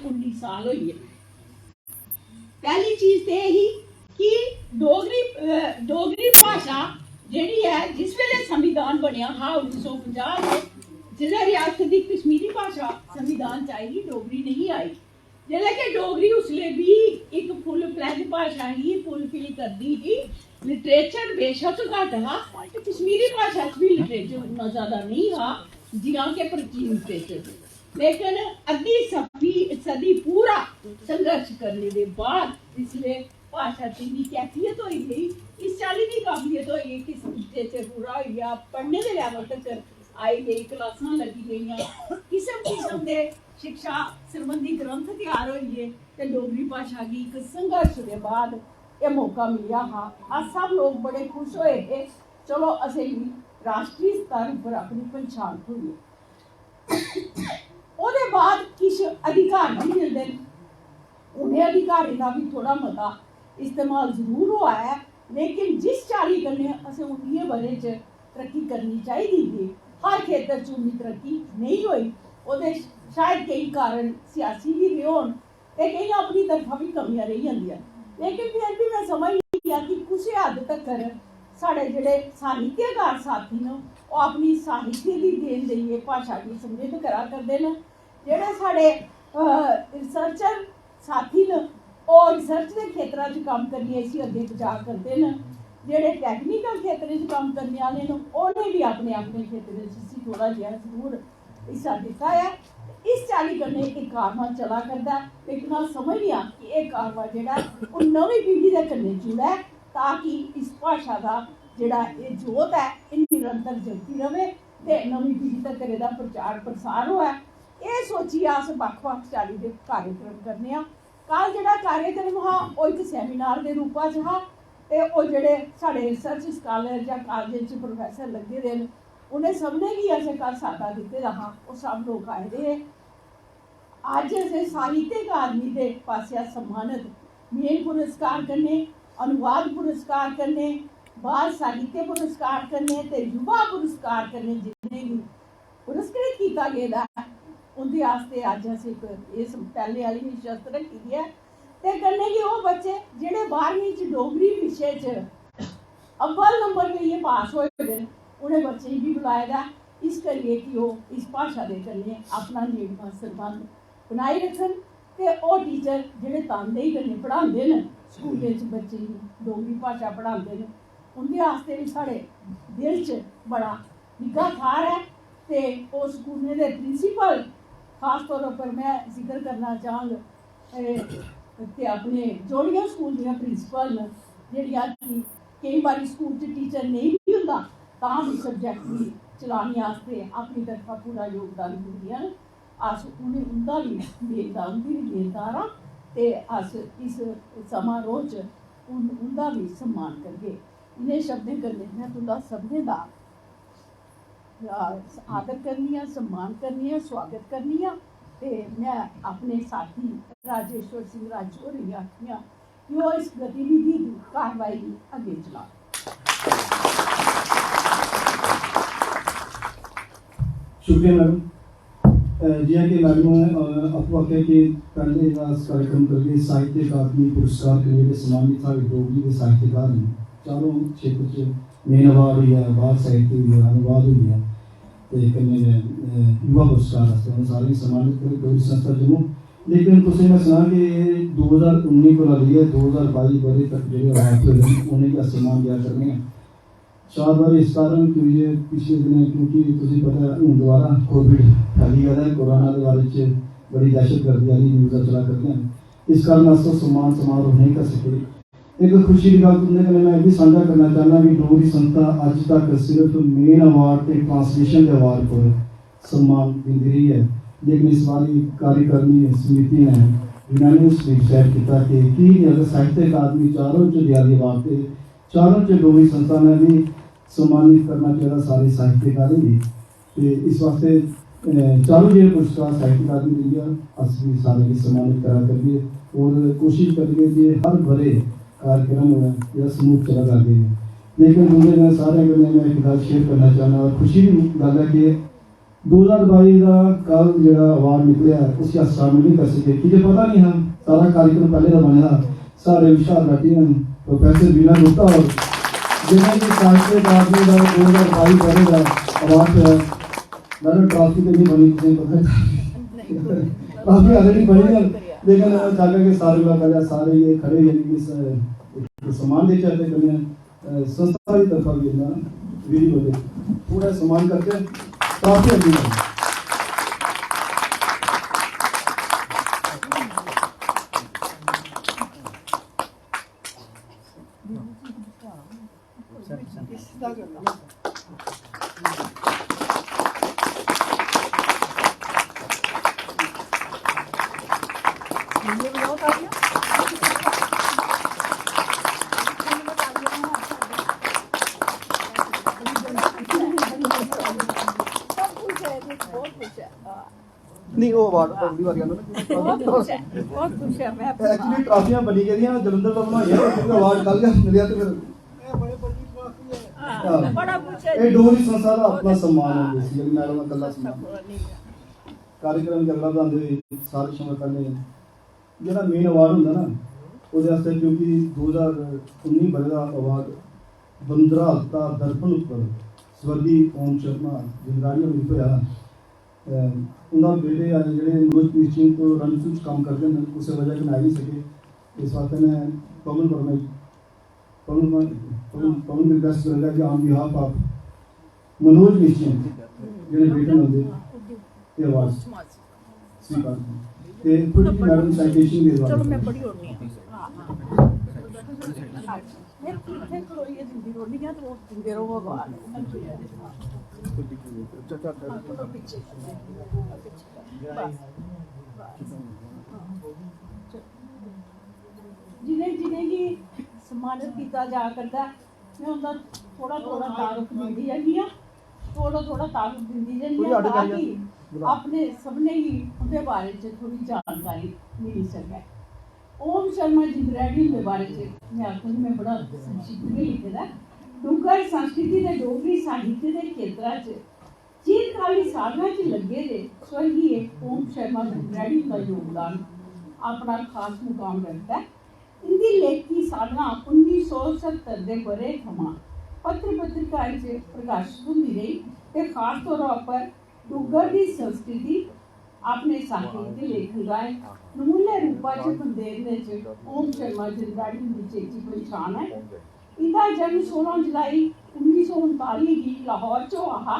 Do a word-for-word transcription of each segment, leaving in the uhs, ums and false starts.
उन्नी साल होई गे। पैह्ली चीज ते एह् ही कि डोगरी, अ, डोगरी भाशा जेह्ड़ी ऐ, जिस बेल्लै संविधान बनेआ हा उन्नी सौ पंजाह् च, जिसलै रियासत दी कश्मीरी भाशा संविधान च आई ही, डोगरी नेईं आई। जेल्लै कि डोगरी उसलै बी इक full fledged भाशा ही, fulfill करदी ही। Literature बेशक घट्ट हा, ते कश्मीरी भाशा च बी literature उन्ना ज्यादा नेईं हा जि'यां कि प्राचीन literature। लेकिन अद्धी सदी, सदी पूरा संघर्ष करने दे बाद इसलै भाशा च इन्नी कैफियत होई गेई, इस चाल्ली दी काबिलियत होई गेई कि literature पूरा होई गेआ, पढ़ने दे level तक आई गेई, क्लासां लग्गी गेइयां, किस्म किस्म दे शिक्षा सरबंधी ग्रंथ त्यार होई गे, ते डोगरी भाशा गी इक संघर्ष दे बाद एह् मौका मिलेआ हा। अस सब लोक बड़े खुश होए हे, चलो, असेंगी राश्ट्री स्तर उप्पर अपनी पन्छान थ्होई ऐ। ओह्दे बाद किश अधिकार बी मिलदे न। उ'नें अधिकारें दा बी थोह्ड़ा मता इस्तेमाल जरूर होआ ऐ, लेकिन जिस चाल्ली कन्नै असें उन्नियें ब'रें च तरक्की करनी चाहिदी ही, हर खेतर च उन्नी तरक्की नेईं होई। ओह्दे शायद केईं कारण सियासी बी रेह् होन ते केईं अपनी तरफा बी कमियां रेही जंदियां, लेकिन फिर बी में समझनी आं कि कुसै हद तक्कर साढ़े जेह्ड़े साहित्यकार साथी न, ओह् अपनी साहित्य दी देन देइयै भाशा गी समृद्ध करा करदे न। जेह्ड़े साढ़े, अ, researcher साथी न, ओह् research दे खेतरा च कम्म करियै इसी अग्गें पजा करदे न। जेह्ड़े technical खेतरें च कम्म करने आह्ले न, उ'नें बी अपने अपने खेतरें च इसी थोह्ड़ा जेहा जरूर हिस्सा दित्ता ऐ। इस चाल्ली कन्नै एह् कारवां चला करदा ऐ, लेकिन अस समझने आं कि एह् कारवां जेह्ड़ा ऐ, ओह् नमीं पीढ़ी दे कन्नै जुड़ै, ताकि इस भाशा दा जेह्ड़ा एह् जोत ऐ, एह् निरंतर जगदी र'वै ते नमीं पीढ़ी तक्कर एह्दा प्रचार प्रसार होऐ। एह् सोचियै अस बक्ख-बक्ख चाल्ली दे कार्यक्रम करने आं। कल जेह्ड़ा कार्यक्रम हा, ओह् इक seminar दे रूपा च हा, ते ओह् जेह्ड़े साढ़े research scholar जां कालजें च professor लग्गे दे न, उ'नें सभनें गी असें कल साद्दा दित्ते दा हा, ओह् सब लोक आए दे हे। अज्ज असें साहित्य अकादमी दे पासेआ सम्मानत मेन पुरस्कार कन्नै, अनुवाद पुरस्कार कन्नै, बाल साहित्य पुरस्कार कन्नै ते युवा पुरस्कार कन्नै जि'नेंगी पुरस्कृत कीता गेदा ऐ, उं'दे आस्तै अज्ज असें इक एह् सम-, पैह्ले आह्ली निशस्त रक्खी दी ऐ। ते कन्नै गै ओह् बच्चे जेह्ड़े बाह्रमीं च डोगरी विशे च अव्वल नंबर लेइयै पास होए दे न, उ'नें बच्चें गी बी बुलाए दा ऐ, इस करियै कि ओह् इस भाशा दे कन्नै अपना नेड़मा सरबंध बनाई रक्खन। ते ओह् टीचर जेह्ड़े तनदेही कन्नै पढ़ांदे न स्कूलें च बच्चें गी डोगरी भाशा पढ़ांदे न, उं'दे आस्तै बी साढ़े दिल च बड़ा निग्घा थाह्र ऐ। ते ओह् स्कूलें दे प्रिंसिपल, खास तौर उप्पर में जिक्र करना चाह्ङ, ए, ते अपने जोड़ियां स्कूल दियां प्रिंसिपल न, जेह्ड़ियां कि केईं बारी स्कूल च टीचर नेईं बी होंदा, तां बी सब्जैक्ट गी चलाने आस्तै अपनी तरफा पूरा योगदान दिंदियां न। अस उ'नें, उं'दा बी देनदार, उं'दी बी देनदार आं ते अस इस समारोह च उन-, उं'दा बी सम्मान करगे। इ'नें शब्दें कन्नै में तुं'दा सभनें दा, आ, आदर करनी आं, सम्मान करनी आं, सुआगत करनी आं ते में अपने साथी राजेश्वर सिंह राजू होरें गी आखनी आं कि ओह् इस गतिविधि दी कारवाई गी अग्गें चलान। शुक्रिया मैडम। अ, जि'यां कि मैडम होरें, अ, आपूं आखेआ कि पैह्ले दा अस कार्यक्रम करगे साहित्य अकादमी पुरस्कार कन्नै जेह्ड़े सम्मानित साढ़े डोगरी दे साहित्यकार न, चारों क्षेत्र च main award होई गेआ, बाल साहित्य होई गेआ, अनुवाद होई गेआ, ते कन्नै गै, अ, युवा पुरस्कार आस्तै उ'नें सारें गी सम्मानित करी डोगरी संस्था जम्मू। लेकिन तुसें में सनां कि दो ज्हार उन्नी कोला लेइयै दो ज्हार बाई ब'रे तक जेह्ड़े award थ्होए दे न, उ'नेंगी अस सम्मान देआ करने आं। चार बारी इस कारण कि ये पिछले दिनें, क्योंकि तुसें पता है, हून दोबारा कोविड फैली गेदा ऐ, कोरोना दे बारे च बड़ी दहशतगर्दी आह्ली न्यूज़ां चला करदियां न, इस कारण अस ओह् सम्मान समारोह नेईं करी सके। इक खुशी दी गल्ल तुं'दे कन्नै में एह् बी सांझा करना चाह्न्नां कि डोगरी संस्था अज्ज तक सिर्फ main award ते translation दे award पर सम्मान दिंदी रेही ऐ, लेकिन इस बारी कार्यकारिणी समिति ने unanimously decide कीता कि की निं अगर साहित्य अकादमी चारों च देआ दी award ते चारों च डोगरी संस्था ने बी सम्मानित करना चाहिदा सारे साहित्यकारें गी। ते इस वास्ते, अ, चारों जेह्ड़े पुरस्कार साहित्यकार गी देइयै अस बी सारें गी सम्मानित करा करगे और कोशिश करगे कि हर ब'रे कार्यक्रम होऐ जेह्ड़ा smooth चला करदे न। लेकिन तुं'दे कन्नै सारें कन्नै में इक गल्ल share करना चाह्न्नां और खुशी दी गल्ल ऐ कि दो ज्हार बाई दा कल जेह्ड़ा अवार्ड निकलेआ, उसी अस शामिल नहीं कर सके, क्योंकि पता नहीं हा, सारा कार्यक्रम पैह्ले दा बने दा। साढ़े विशाल बैठे हैं प्रोफेसर बीना गुप्ता होर, जिन्हें कि साहित्य अकादमी दा दो ज्हार बाई ब'रे दा अवार्ड थ्होआ। मैडम, ट्रॉफी ते नहीं बनी, तुसें पता है। ट्रॉफी already बनी है, लेकिन मैं चाहगा कि सारे कोला पैह्ले सारे ये खड़े होइयै इस, इक सम्मान देचै ते कन्नै अ, संस्था दी तरफा भी इन्ना विधि बने। पूरा सम्मान करके काफी अग्गें बढ़े। नहीं, वो अवार्ड अगली बारी आना ना। बहुत खुश है, बहुत खुश है मैं। एक्चुअली ट्रॉफियां बनी गेदियां, जलंधर दा बनाइयां, ते फिर अवार्ड कल गै मिलेआ ते फिर हां, बड़ा खुश है। एह् डोगरी संस्था दा अपना सम्मान है, बेसिकली मैडम दा कल्ला सम्मान। कार्यक्रम गी अगला बधांदे होई सारे शा पैह्लें जेह्ड़ा मेन अवार्ड होंदा ना, ओह्दे आस्तै, क्योंकि दो ज्हार उन्नी ब'रे दा अवार्ड बंदरा हल्का दर्पण उप्पर स्वर्गीय ओम शर्मा जिंदरानी होरें गी थ्होआ। अ, उं'दा बेटे अज्ज जेह्ड़े मनोज निश्चिंत होर रणसू च कम्म करदे न, कुसै वजह कन्नै आई निं सके। इस बास्तै में पवन वर्मा गी, पवन, पवन, पवन गी रिक्वेस्ट करगा कि on behalf of मनोज निश्चिंत जेह्ड़े बेटे न उं'दे, एह् अवार्ड स्वीकार करन। ते थोड़ी जी मैडम साइटेशन दे बारे चलो, मैं पढ़ी ओड़नी आं। हां, हां। मैं इत्थै खड़ोइयै दिंदी रौह्नी आं, ते ओह् दिंदे र'वो अवार्ड। जि'नें, जि'नेंगी सम्मानत कीता जा करदा ऐ, में उं'दा थोह्ड़ा, थोह्ड़ा तारुफ दिंदी जन्नी आं, थोह्ड़ा, थोह्ड़ा तारुफ दिंदी जन्नी आं, ताकि अपने सभनें गी उं'दे बारे च थोह्ड़ी जानकारी मिली सकै। ओम शर्मा जिंदरैडी हुंदे बारे च में आखङ, में बड़ा संक्षिप्त गै लिखे दा ऐ। डुग्गर संस्कृति ते डोगरी साहित्य दे खेतरा च चिरकाली साधना च लग्गे दे स्वर्गीय ओम शर्मा जिंदरैडी हुंदा योगदान अपना खास मुकाम रखदा ऐ। इं'दी लेखकी साधना उन्नी सौ सत्तर दे ब'रे थमां पत्र-पत्रिकाएं च प्रकाशत होंदी रेही ते खास तौरा उप्पर डुग्गर दी संस्कृति अपने साहित्य लेखन राहें नमूले रूपा च खंदेरने च ओम शर्मा जिंदरैडी हुंदी चेची पंछान ऐ। इं'दा जन्म सोलां जुलाई उन्नी सौ उनताली गी लाहौर च होआ हा।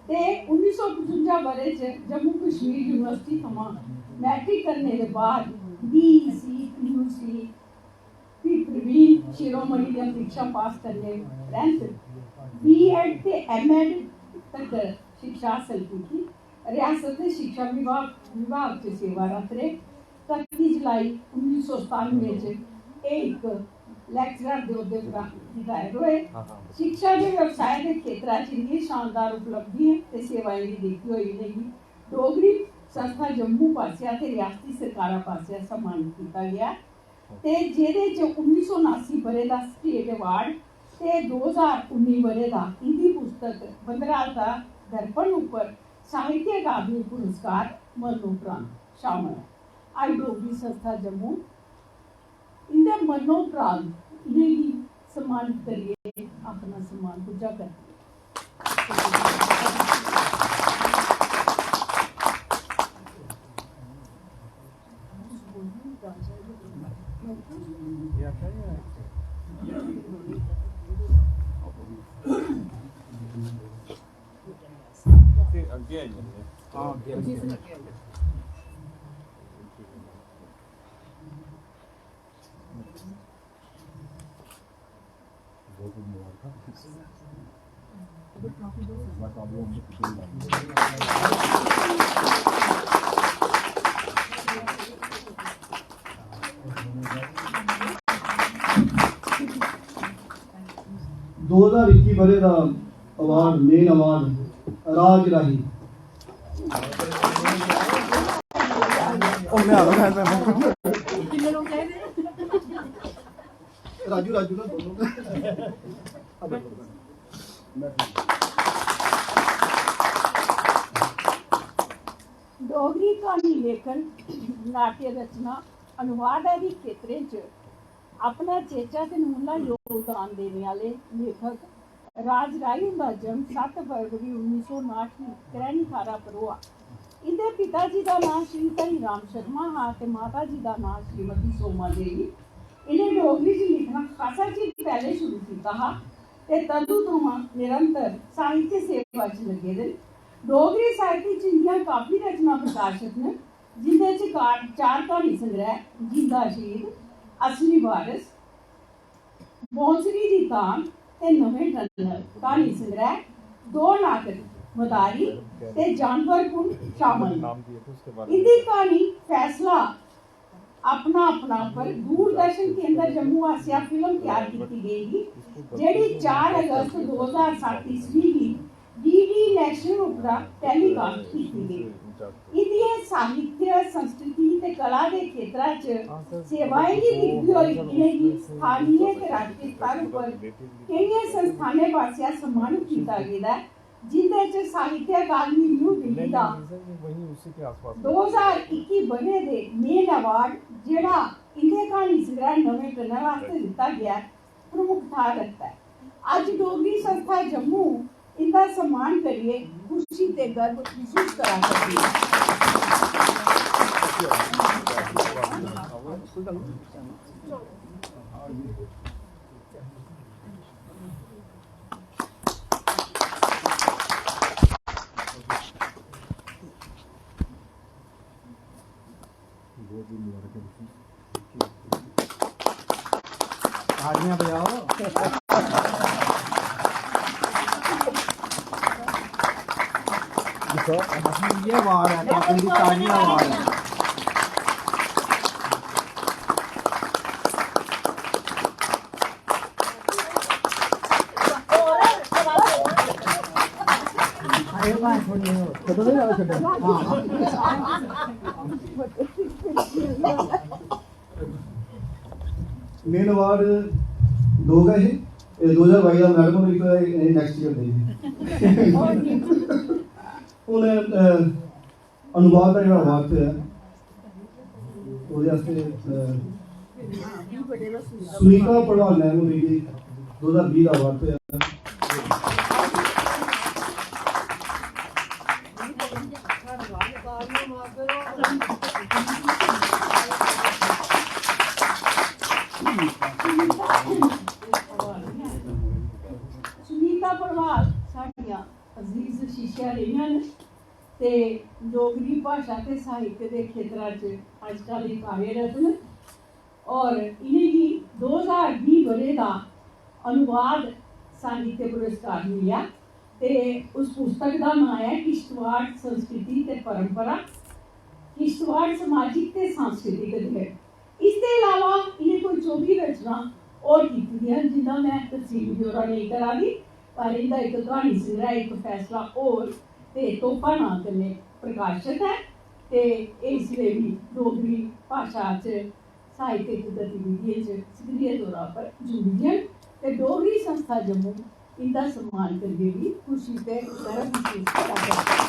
ते उन्नी सौ पचुंजा ब'रे च जम्मू कश्मीर यूनिवर्सिटी थमां मैट्रिक करने दे बाद बीईसी, पीयूसी, फ्ही प्रवीण शिरोमणि दियां परीक्षां पास करने परैंत बीएड ते एमएड तगर शिक्षा हासल कीती। रियासत दे शिक्षा विभाग, विभाग च सेवारत रेह्। कत्ती जुलाई उन्नी सौ सतानुए च एह् इक लेक्चरर दे ओह्दे पर रिटायर होए। शिक्षा दे व्यवसाय दे खेतरा च इं'दी शानदार उपलब्धियें ते सेवाएं गी दिखदे होई इ'नेंगी डोगरी संस्था जम्मू पासेआ ते रियासती सरकारा पासेआ सम्मानत कीता गेआ ते जेह्दे च उन्नी सौ नासी ब'रे दा स्टेट अवार्ड ते दो ज्हार उन्नी ब'रे दा इं'दी पुस्तक बंदराल दा दर्पण उप्पर साहित्य अकादमी पुरस्कार मरणोपरांत शामल ऐ। अज्ज डोगरी संस्था जम्मू इं'दे मरणोपरांत इ'नेंगी सम्मानत करियै अपना सम्मान पुज्जा करदी ऐ। दो ज्हार इक्की ब'रे दा अवार्ड, मेन अवार्ड, राज राही। राजू, राजू ना दोनों। डोगरी क्हानी लेखन, नाट्य रचना, अनुवाद आदि खेतरें च अपना चेचा ते नमूना योगदान देने आह्ले लेखक राज राही हुंदा जन्म सत्त फरवरी उन्नी सौ नाठ गी करैनी थाह्रा पर होआ। इं'दे पिता जी दा नांऽ श्री धनी राम शर्मा हा ते माता जी दा नांऽ श्रीमती सोमा देवी। इ'नें डोगरी च लिखना खासा चिर पैह्लें शुरू कीता हा ते तदूं थमां निरंतर साहित्य सेवा च लग्गे दे न। डोगरी साहित्य च इं'दियां काफी रचनां प्रकाशत न, जिं'दे च कार-, चार क्हानी संग्रैह, जींदा शहीद, असली वारस, बौंसरी दी तान ते नमें टनल क्हानी संग्रैह, दो नाटक, मदारी ते जानवर कुंड शामल न। इं'दी क्हानी फैसला अपना अपना पर दूरदर्शन केंद्र जम्मू आसेआ फिल्म त्यार कीती गेई ही, जेह्ड़ी चार अगस्त दो ज्हार सत्त ईस्वी गी डीडी नेशनल उप्परा टेलीकास्ट कीती गेई। इं'दियें साहित्य, संस्कृति ते कला दे खेतरा च सेवाएं गी दिखदे होई इ'नेंगी स्थानीय ते राश्ट्री स्तर उप्पर केइयें संस्थानें पासेआ सम्मानत कीता गेदा ऐ, जिं'दे च साहित्य अकादमी न्यू दिल्ली दा दो ज्हार इक्की ब'रे दे मेन अवार्ड, जेह्ड़ा इं'दे क्हानी संग्रैह नमें टनल आस्तै दित्ता गेआ ऐ, प्रमुख थाह्र रखदा ऐ। अज्ज डोगरी संस्था जम्मू इं'दा सम्मान करियै खुशी ते गर्व मसूस करा करदी ऐ। बहुत बहुत मुबारक है तुसें। तालियां बजाओ। दिक्खो, ये अवार्ड है, तालियां अवार्ड है। मेन अवार्ड दो गै हे। एह् दो ज्हार बाई दा मैडम होरें गी, एह् नेक्स्ट ईयर देगे। हून, अ, अनुवाद दा जेह्ड़ा अवार्ड थ्होआ, ओह्दे आस्तै, अ, सुनीता पड़वाल मैम होरें गी दो ज्हार बीह् दा अवार्ड थ्होआ। सुनीता पड़वाल साढ़ियां अजीज शिष्या रेहियां न। ते डोगरी भाशा ते साहित्य दे खेतरा च अजकल एह् कार्यरत न और इ'नेंगी दो ज्हार बीह् ब'रे दा अनुवाद साहित्य पुरस्कार मिलेआ ते उस पुस्तक दा नांऽ ऐ किश्तवाड़ संस्कृति ते परंपरा, किश्तवाड़ समाजिक ते सांस्कृतिक अध्ययन। इसदे अलावा इ'नें कोई चौबी रचनां होर कीती दियां न, जिं'दा में तफसीली ब्यौरा नेईं करा दी, पर इं'दा इक क्हानी संग्रैह, इक फैसला होर ते तोहफा नांऽ कन्नै प्रकाशत ऐ ते एह् इसलै बी डोगरी भाशा च साहित्यक गतिविधियें च सक्रिय तौरा पर जुड़ी दियां न ते डोगरी संस्था जम्मू इं'दा सम्मान करियै बी खुशी ते गर्व मसूस करा करदा ऐ।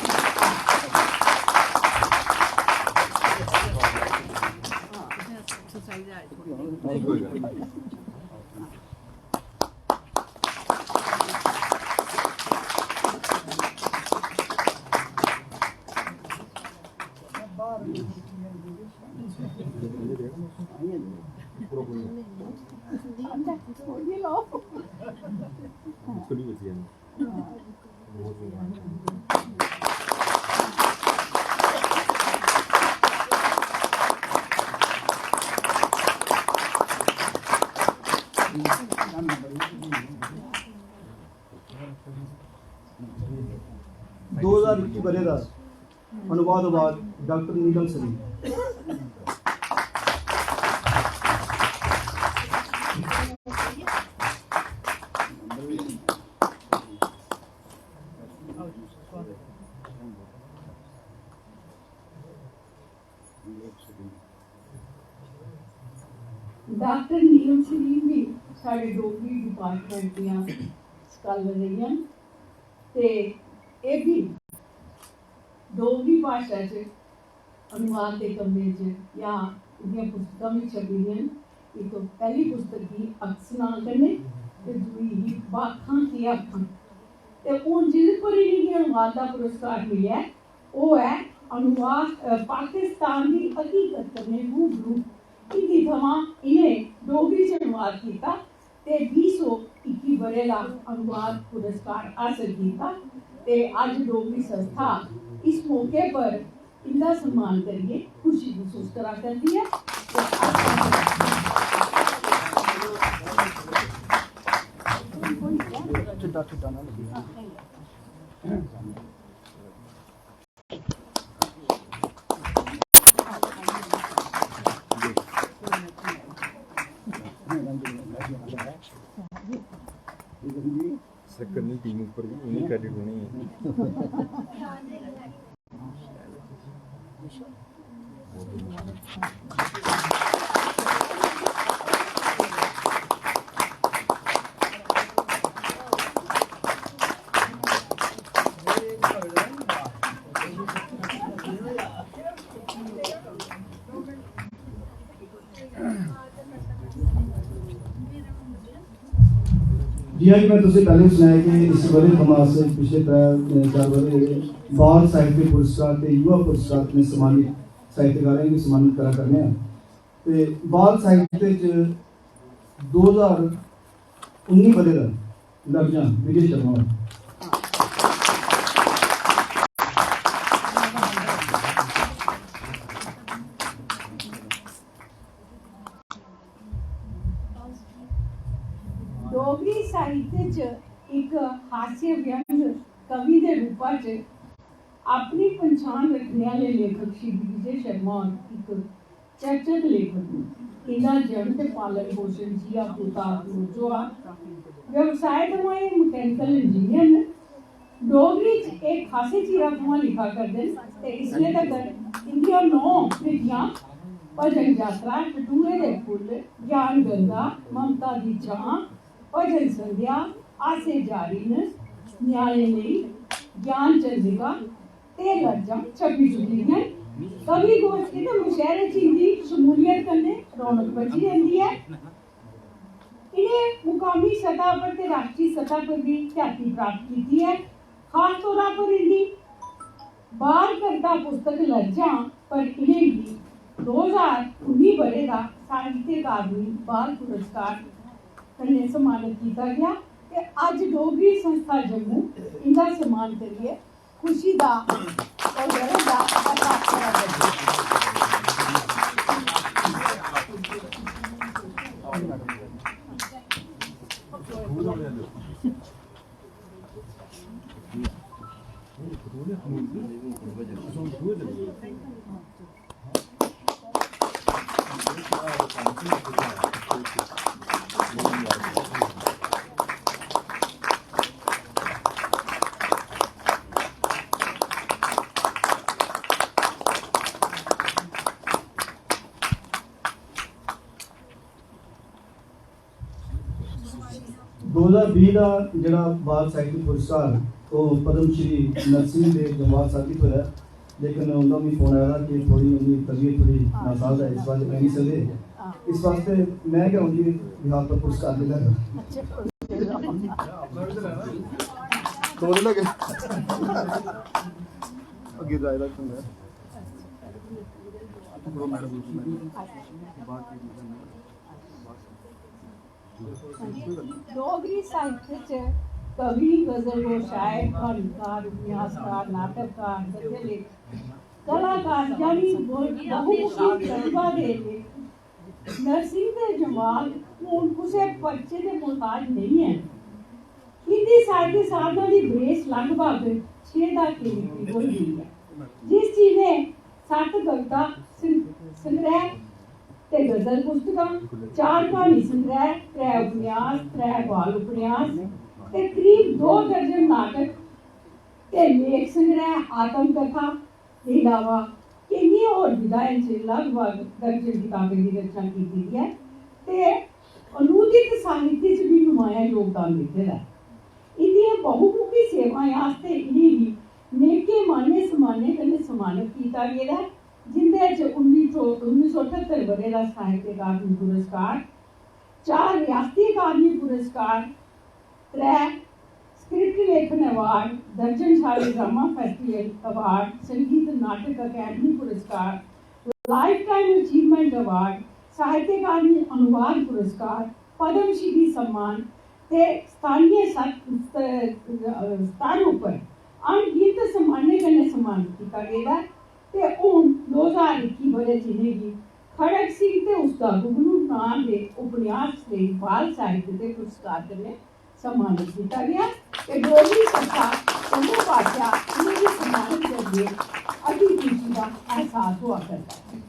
दो ज्हार इक्की ब'रे दा अनुवाद award doctor Neelam Saleem. Doctor Neelam Saleem बी साढ़े डोगरी डिपार्टमेंट दियां स्कालर रेहियां न ते एह् बी डोगरी भाशा च अनुवाद दे कम्मै च जां उं'दियां पुस्तकां बी छपी दियां न। इक पैह्ली पुस्तक ही अक्स नांऽ कन्नै ते दूई ही भाखां केह् आखां। ते हून जिस पर इ'नेंगी अनुवाद दा पुरस्कार मिलेआ ऐ, ओह् ऐ अनुवाद, अ, पाकिस्तान दी हकीकत कन्नै रूबरू हिंदी थमां इ'नें डोगरी च अनुवाद कीता ते बीह् सौ इक्की ब'रे दा अनुवाद पुरस्कार हासल कीता। ते अज्ज डोगरी संस्था इस मौके पर इं'दा सम्मान करियै खुशी मसूस करा करदी ऐ। ते अस ठुड्डा, ठुड्डा ना लग्गे। सरकनी टीम उप्पर भी उन्नी क्रेडिट होनी है। जि'यां कि में तुसें पैह्लें सनाया कि इस ब'रे थमां अस पिछले त्रै, चार ब'रे होए, बाल साहित्य पुरस्कार ते युवा पुरस्कार कन्नै सम्मानित साहित्यकारें गी सम्मानित करा करने आं। ते बाल साहित्य च दो ज्हार उन्नी ब'रे दा लर्जां विजय शर्मा होर। डोगरी साहित्य च इक हास्य व्यंग कवि दे रूपा च अपनी पंछान रक्खने आह्ले लेखक श्री विजय शर्मा होर इक चर्चत लेखक न। इं'दा जन्म ते पालन पोषण जि'या पुता होआ। व्यवसाय थमां एह् मैकेनिकल इंजीनियर न। डोगरी च एह् खासे चिरा थमां लिखा करदे न ते इसले तगर इं'दियां नौ कृतियां भजन यात्रा, टटूरे दे फुल्ल, ज्ञान गंगा, ममता दी छां, भजन संध्या, हासे जारी न, ञ्याणें लेई ज्ञान चंद्रिका ते लर्जां छपी चुकी दियां न। कवि गोश्ठी ते मुशैरे च इं'दी शमूलियत कन्नै रौनक बधी जंदी ऐ। इ'नें मुकामी सतह पर ते राश्ट्री सतह पर बी ख्याति प्राप्त कीती ऐ। खास तौरा पर इं'दी बाल कविता पुस्तक लर्जां पर इ'नेंगी दो ज्हार उन्नी ब'रे दा साहित्य अकादमी बाल पुरस्कार कन्नै सम्मानत कीता गेआ ते अज्ज डोगरी संस्था जम्मू इं'दा सम्मान करियै खुशी दा ते गर्व दा एहसास करा करदी ऐ। दो ज्हार बीह् दा जेह्ड़ा बाल साहित्य पुरस्कार, ओह् पद्म श्री नरसिंह देव जम्वाल साहब गी थ्होआ, लेकिन उं'दा मिगी फोन आया कि थोह्ड़ी उं'दी तबीयत थोह्ड़ी नासाज ऐ, इस बारी आई निं सकदे। इस बास्तै में गै उं'दी behalf पर पुरस्कार लेई लैगा। दो दिन लगे। अग्गें जाए दा सुनना। डोगरी साहित्य च कवि, गजल व शायर, क्हानीकार, उपन्यासकार, नाटककार, गद्य लेखक, कलाकार यानी बहुमुखी प्रतिभा दे लेखक नरसिंह दे जम्वाल हून कुसै परचे दे मोहताज नेईं हैन। इं'दी साहित्य साधना दी बरेस लगभग छे द्हाकें दी होई गेई ऐ, जिस च इ'नें सत्त कविता सं-, संग्रैह ते गजल पुस्तकां, चार क्हानी संग्रैह, त्रै उपन्यास, त्रै बाल उपन्यास ते करीब दो दर्जन नाटक ते लेख संग्रैह, आत्म कथा दे इलावा केइयें होर विधाएं च लगभग दर्जन कताबें दी रचना कीती दी ऐ ते अनूदित साहित्य च बी नुमाया योगदान दित्ते दा ऐ। इं'दियें बहुमुखी सेवाएं आस्तै इ'नेंगी नेकें मान्य सम्मानें कन्नै सम्मानत कीता गेदा ऐ। जिंदे च उन्नी सौ, उन्नी सौ अठहत्तर ब'रे दा साहित्य अकादमी पुरस्कार, चार रियासती अकादमी पुरस्कार, त्रै स्क्रिप्ट लेखन अवार्ड, दर्जन सारे ड्रामा फेस्टिवल अवार्ड, संगीत नाटक अकादमी पुरस्कार, लाइफ टाइम अचीवमेंट अवार्ड, साहित्य अकादमी अनुवाद पुरस्कार, पद्म श्री सम्मान ते स्थानीय सत-, स्त-, स्तर उप्पर अनगिनत सम्मानें कन्नै सम्मानित कीता गेदा ऐ। ते हून दो ज्हार इक्की ब'रे च इ'नेंगी खड़क सिंह ते उसदा गुगनू नांऽ दे उपन्यास लेई बाल साहित्य दे पुरस्कार कन्नै सम्मानित कीता गेआ। ते डोगरी संस्था जम्मू पासेआ इ'नेंगी सम्मानित करियै अति खुशी दा एहसास होआ करदा ऐ।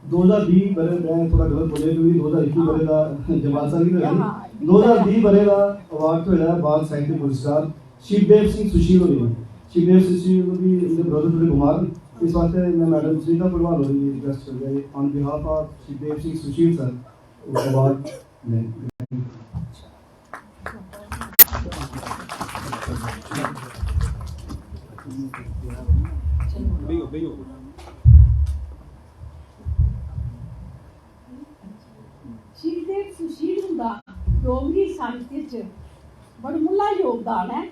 दो ज्हार बीह् ब'रे, में थोह्ड़ा गलत बोलेआ क्योंकि दो ज्हार इक्की ब'रे दा जमात साल गी होआ। दो ज्हार बीह् ब'रे दा अवार्ड थ्होए दा ऐ बाल साहित्य पुरस्कार शिवदेव सिंह सुशील होरें गी। शिवदेव सिंह सुशील बी उं'दे ब्रदर थोह्ड़े बमार न, इस वास्तै में मैडम सुनीता भडवाल होरें गी रिक्वेस्ट करगा जे on behalf of Shivdev Singh Sushil sir award लें। बेहियो, बेहियो। शिवदेव सुशील हुंदा डोगरी साहित्य च बड़मुल्ला योगदान ऐ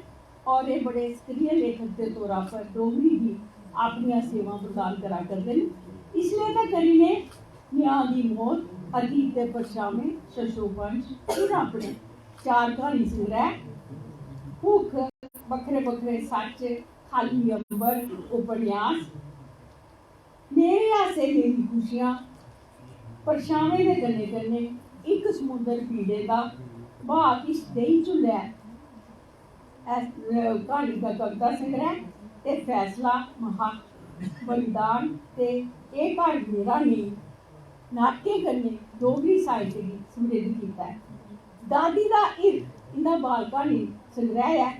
और एह् बड़े सक्रिय लेखक दे तौरा पर डोगरी गी अपनियां सेवां प्रदान करा करदे न। इसलै तगर इ'नें न्यांऽ दी मौत, अतीत दे परछामें, शशोपंज, हून अपने चार क्हानी संग्रैह्, भुक्ख, बक्खरे-बक्खरे सच्च, खाल्ली अंबर, उपन्यास, मेरे हासे, मेरी खुशियां, परछामें दे कन्नै-कन्नै इक समुंदर पीड़ें दा ब्हाऽ किश देई झुल्लै, ऐ-, क्हानी दा कविता संग्रैह् ते फैसला, महा बलिदान ते एह् घर मेरा नेईं नाटकें कन्नै डोगरी साहित्य गी समृद्ध कीता ऐ। दादी दा हिरख इं'दा बाल क्हानी संग्रैह् ऐ,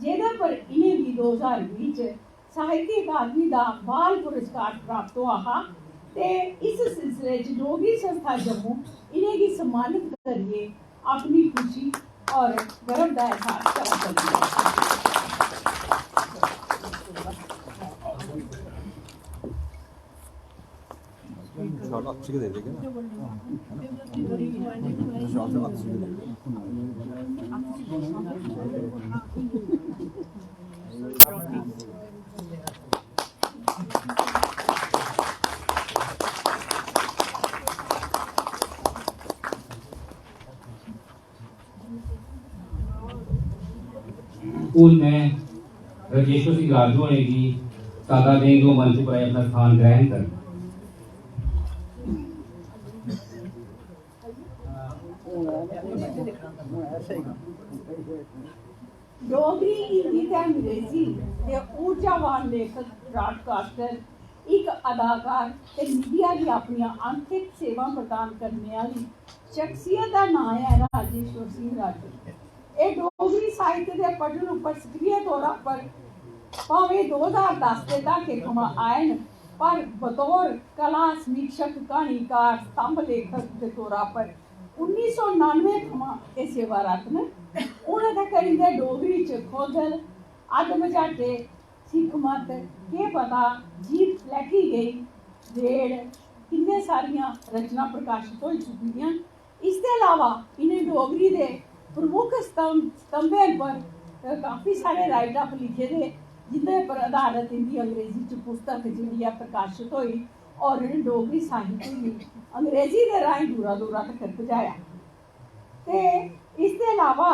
जेह्दे पर इ'नेंगी दो ज्हार बीह् च साहित्य अकादमी दा बाल पुरस्कार प्राप्त होआ हा ते इस सिलसिले च डोगरी संस्था जम्मू इ'नेंगी सम्मानत करियै अपनी खुशी और गर्व दा एहसास करा करदी ऐ। शाल अच्छी दे देगे ना, है ना? शाल तो अच्छी दे देगे। हून में राजेश्वर सिंह राजू होरें गी सादा देंग जो मंच पर आइयै अपना स्थान ग्रहण करन। डोगरी, हिंदी ते अंग्रेजी दे ऊर्जावान लेखक, ब्राडकास्टर, इक अदाकार ते मीडिया गी अपनियां अनथक सेवां प्रदान करने आह्ली शख्सियत दा नांऽ ऐ राजेश्वर सिंह राजू। एह् डोगरी साहित्य दे पटल उप्पर सक्रिय तौरा पर भामें दो ज्हार दस दे द्हाके थमां आए न, पर बतौर कला समीक्षक, क्हानीकार, स्तंभ लेखक दे तौरा पर उन्नी सौ नानुए थमां एह् सेवारत न। हून तगर इं'दे डोगरी च खोधल, अद्ध मझाटे, सिक्ख मत, केह् पता, जीत लैती गेई, रेड, किन्ने सारियां रचनां प्रकाशत होई चुकी दियां न। इसदे अलावा इ'नें डोगरी दे प्रमुख स्तंभ, स्तंभें पर, अ, काफी सारे write-up लिखे दे, जिं'दे पर आधारत इं'दी अंग्रेजी च पुस्तक जेह्ड़ी ऐ प्रकाशत होई। और इ'नें डोगरी साहित्य गी अंग्रेजी दे राहें दूरा दूरा तक पजाया। ते इसदे अलावा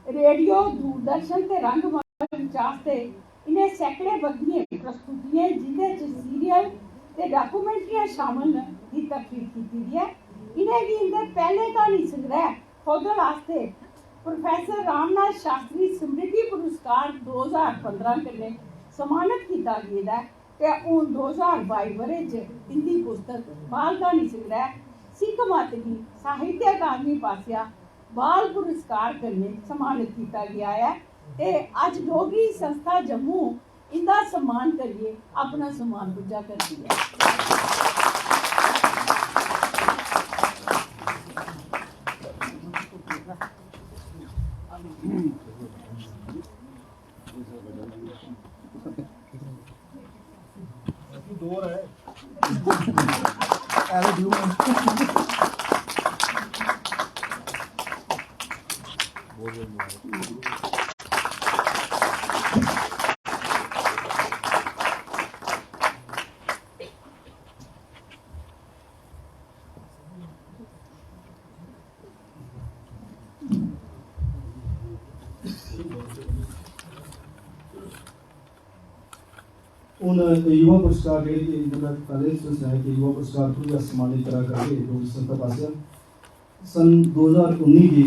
रेडियो, दूरदर्शन ते रंगमंच आस्तै इ'नें सैकड़े बद्धियें प्रस्तुतियें, जिं'दे च सीरियल ते डाक्यूमेंट्रियां शामिल न, दी तकरीर कीती दी ऐ। इ'नेंगी इं'दे पैह्ले क्हानी संग्रैह खोदड़ आस्तै प्रोफेसर रामनाथ शास्त्री स्मृति पुरस्कार दो ज्हार पंदरां कन्नै सम्मानत कीता गेदा ऐ ते हून दो ज्हार बाई ब'रे च इं'दी पुस्तक बाल क्हानी संग्रैह सिक्ख मत गी साहित्य अकादमी पासेआ बाल पुरस्कार कन्नै सम्मानत कीता गेआ ऐ ते अज्ज डोगरी संस्था जम्मू इं'दा सम्मान करियै अपना सम्मान पुज्जा करदी ऐ। हून युवा पुरस्कार जेह्ड़े कि इं'दे पैह्ले तुसें सनाया कि युवा पुरस्कार थ्रू अस सम्मानित करा करगे डोगरी संस्था पासेआ। सन दो ज्हार उन्नी गी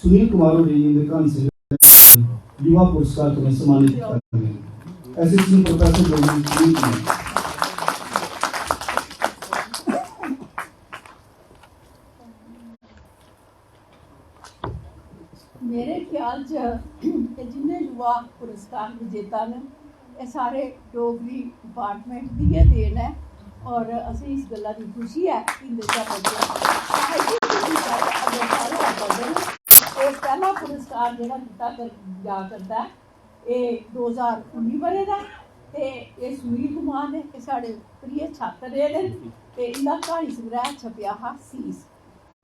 सुनील कुमार होरें गी इं'दे क्हानी संग्रह युवा पुरस्कार कन्नै सम्मानित कीता गेआ। Assistant professor Dogri Sunil Kumar. मेरे ख्याल च एह् जिन्ने युवा पुरस्कार विजेता न, एह् सारे डोगरी डिपार्टमेंट दी गै देन ऐ और असें इस गल्ला दी खुशी ऐ कि इं'दे चा बच्चे साहित्य दी गल्ल अग्गें सारे आ करदे न। ते पैह्ला पुरस्कार जेह्ड़ा दित्ता कर-, जा करदा ऐ, एह् दो ज्हार उन्नी ब'रे दा ऐ ते एह् सुनील कुमार न, एह् साढ़े प्रिय छात्र रेह् दे न ते इं'दा क्हानी संग्रैह छपेआ हा सीस।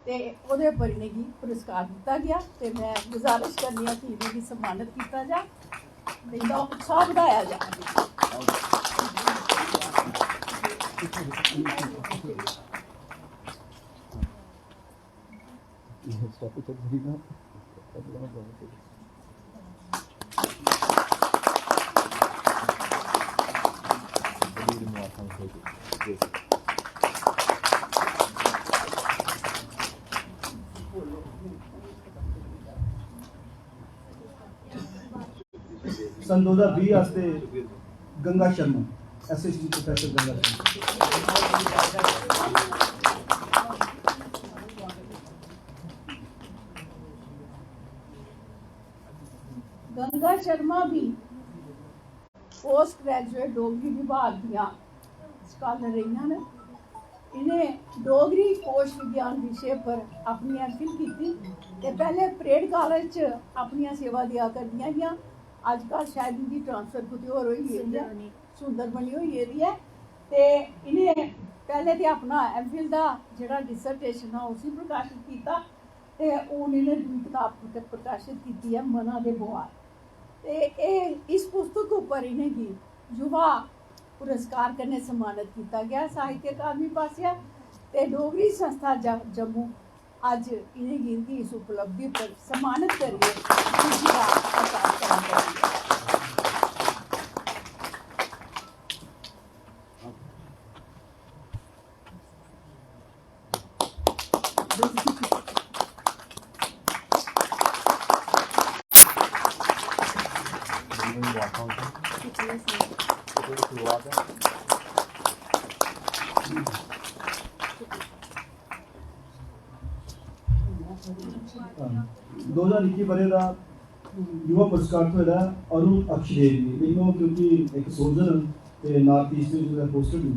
ते ओह्दे पर इ'नेंगी पुरस्कार दित्ता गेआ ते में गुजारिश करनी आं कि इ'नेंगी सम्मानत कीता जा ते इं'दा उत्साह बधाया जा। सन दो ज्हार बीह आस्तै गंगा शर्मा, असिस्टेंट प्रोफेसर गंगा शर्मा। गंगा शर्मा भी पोस्ट ग्रेजुएट डोगरी विभाग दियां स्कालर रेहियां न। इ'नें डोगरी कोश विज्ञान विशे पर अपनी एम फिल कीती ते पैह्ले परेड कालेज च अपनियां सेवा देआ करदियां हियां। अजकल शायद इं'दी ट्रांसफर कुतै होर होई गेदी ऐ, सुंदरबनी होई गेदी ऐ। ते इ'नें पैह्ले ते अपना एम फिल दा जेह्ड़ा डिसर्टेशन हा उसी प्रकाशत कीता ते हून इ'नें दूई कताब प्रकाशत कीती ऐ मना दे बुआर। ते एह् इस पुस्तक उप्पर इ'नेंगी युवा पुरस्कार कन्नै सम्मानत कीता गेआ साहित्य अकादमी पासेआ ते डोगरी संस्था ज-, जम्मू अज्ज इ'नेंगी इं'दी इस उपलब्धि पर सम्मानत करियै खुशी दा एहसास करा करदी ऐ। दो ज्हार इक्की ब'रे दा युवा पुरस्कार थ्होए दा ऐ अरुण अक्षदेव गी। लेकिन ओह् क्योंकि इक सोल्जर न ते नार्थ ईस्ट च जिसलै पोस्टेड न,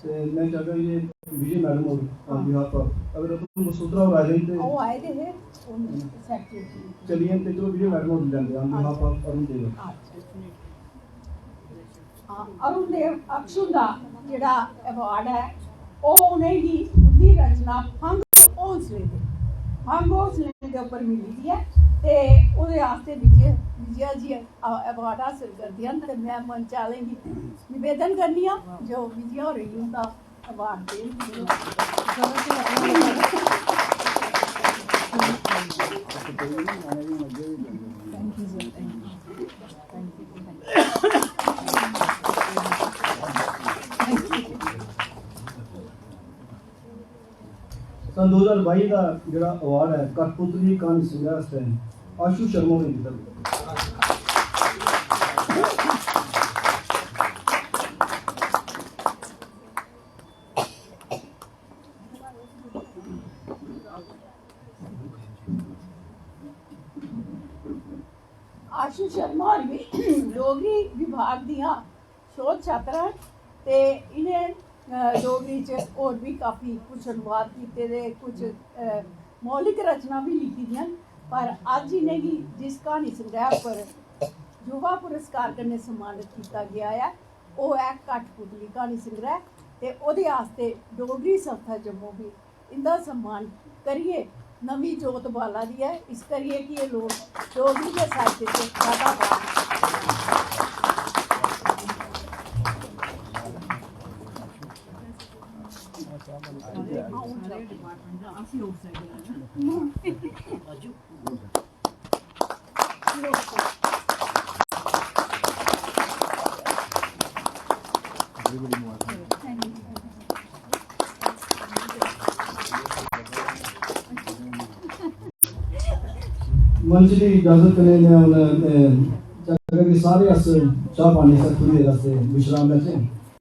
ते में चाहगा कि विजय मैडम होर on behalf of, अगर रतन बसोत्रा होर आए दे न ते ओह् आए दे हे, ओह् सैक्रेटरी। चली जान ते चलो विजय मैडम होर लैंदे on behalf of अरुण देव। अच्छा, एक मिनट। हां, अरुण देव अक्ष हुंदा जेह्ड़ा अवार्ड ऐ, ओह् उ'नेंगी उं'दी रचना फंग हौंसले दे, फंग हौंसले दे उप्पर मिली दी ऐ ते ओह्दे आस्तै विजय जिया जी अवार्ड हासल करदियां न, ते में मंच आह्लें गी निवेदन करनी आं जो विजया होरें गी उं'दा अवार्ड देन। सन दो ज्हार बाई दा जेह्ड़ा अवार्ड ऐ कठपुतली क्हानी संग्रह आस्तै आशु शर्मा होरें गी दित्ता गेआ। आशु शर्मा होर बी डोगरी विभाग दियां शोध छात्रा न ते इ'नें, अ, डोगरी च होर बी काफी कुछ अनुवाद कीते दे, कुछ, अ, मौलिक रचना बी लिखी दियां न। पर अज्ज इ'नेंगी जिस क्हानी संग्रह पर युवा पुरस्कार कन्नै सम्मानत कीता गेआ ऐ, ओह् ऐ कठपुतली क्हानी संग्रह। ते ओह्दे आस्तै डोगरी संस्था जम्मू बी इं'दा सम्मान करियै नमीं जोत बाला दी ऐ। इस करियै कि एह् लोक डोगरी दे साहित्य च ज्यादा बात मंच दी इजाजत कन्नै में हून, अ, चाह्गा कि सारे अस चाह् पानी आस्तै थोह्ड़ी देर आस्तै विश्राम लैचै।